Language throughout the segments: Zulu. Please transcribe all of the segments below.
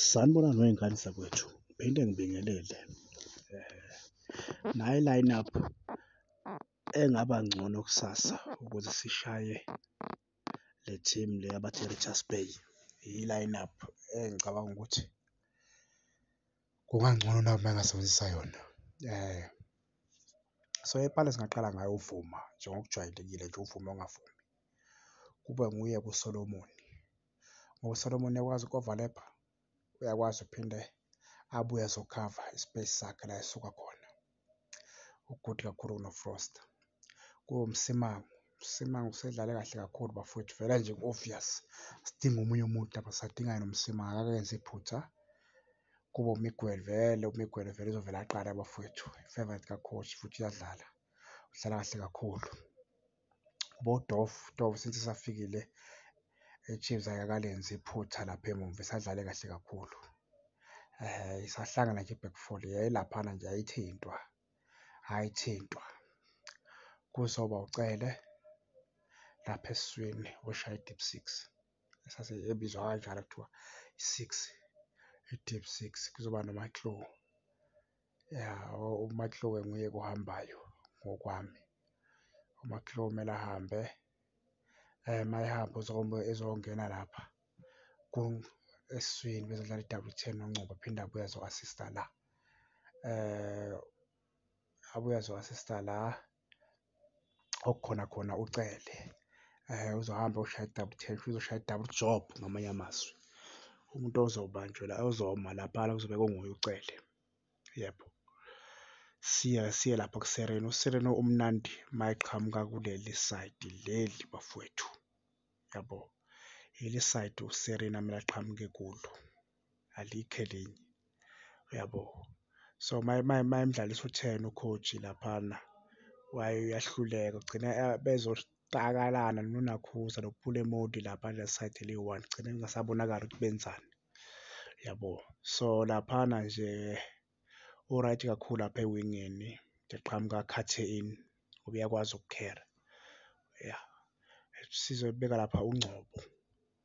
Sanibonani wey'ngane zakwethu, ngiphinde ngibingelele. Nayi i-line up engaba ngcono kusasa ukuze sishaye le team le abathi i-Richards Bay, i-line up engicabanga ukuthi kungangcono uma bengasebenzisa yona. So, epali singaqala ngaye uBvuma njengokujwayelekile nje uVuma ongavumi, kube nguye-ke uSolomon ngoba uSolomon uyakwazi uku-overlap-a, uyakwazi ukuphinde abuye azokhava i-space sakhe la esuka khona, u-good kakhulu kuno-Foster. Kube uMsimango, uMsimango usedlale kahle kakhulu bafowethu vele nje ku-obvious, asidingi omunye umuntu lapha sisadinga yena uMsimango akakenzi iphutha. Kube uMiguel vele, uMiguel vele uzovele aqale bafowethu, i-favourite ka-coach futhi uyadlala, udlala kahle kakhulu. Kube uDoff, uDoff since esafikile e-Chiefs akakalenzi iphutha lapha emuva usadlale kahle kakhulu. Isahlangana nje i-back four le yayilaphana nje ayithintwa, ayithintwa. Kuzoba uCele lapha esiswini oshaya i-deep six, esase ebizwa kanjalo kuthiwa i-six, i-deep six, kuzoba noMatlou. Ya, uMatlou-ke nguye-ke ohambayo ngokwami, uMatlou kumele ahambe uma ehamba ezongena lapha esiswini bezodlala i-double ten noNgcobo aphinde abuye azo-assist-a la. Abuye azo-assist-a la okukhona khona uCele uzohamba ayoshaya i-double ten, uzoshaya i-double job ngamanye amazwi. Umuntu ozobanjwa la ozoma laphana kuzobe kunguye uCele, yebo. Siye siye lapha kuSirino, uSirino umnandi uma eqhamuka kuleli sayidi leli bafowethu, yabo. Yileli sayidi uSirino ekumele aqhamuke kulo, alikho elinye, uyabo. So, uma emdlalisa u-ten u-coach laphana uyahluleka ugcina bezotakalana noNakhuza noPule Mmodi lapha kuleli sayidi eliyi-one, kugcine kungasabonakali ukuthi benzani, yabo. So, laphana nje u-right kakhulu lapha ewingini, eqhamuka a-cut-e in, uyakwazi ukukhera, ya. Sizobeka lapha uNgcobo,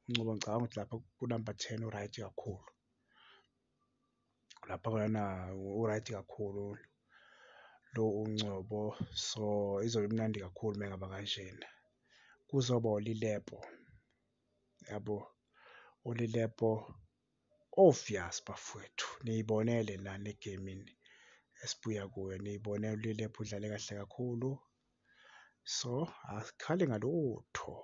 uNgcobo ngicabanga ukuthi lapha kunamba ten u-right kakhulu, laphayana u-right kakhulu lo uNgcobo, so izobe imnandi kakhulu uma kungaba kanjena. Kuzoba uLilepo, yabo, uLilepo obvious bafowethu niy'bonele nani egeyimini esibuya kuyo, niy'bonele uLilepo udlale kahle kakhulu. So, asikhali ngalutho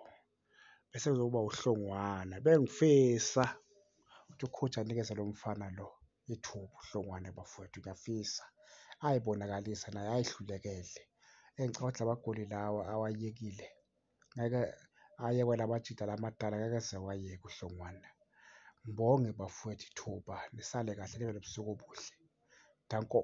bese kuzoba uHlongwane. Bengifisa ukuthi u-coach anikeze lo mfana lo ithuba uHlongwane bafowethu, ngiyafisa ay'bonakalise naye ay'hlulekele. Engicabanga ukuthi lamagoli lawa awayekile ngeke ayekwe la majita la amadala ngeke eze awayeke uHlongwane. Ngibonge bafowethu ithuba, nisale kahle nibe nobusuku obuhle. Danko.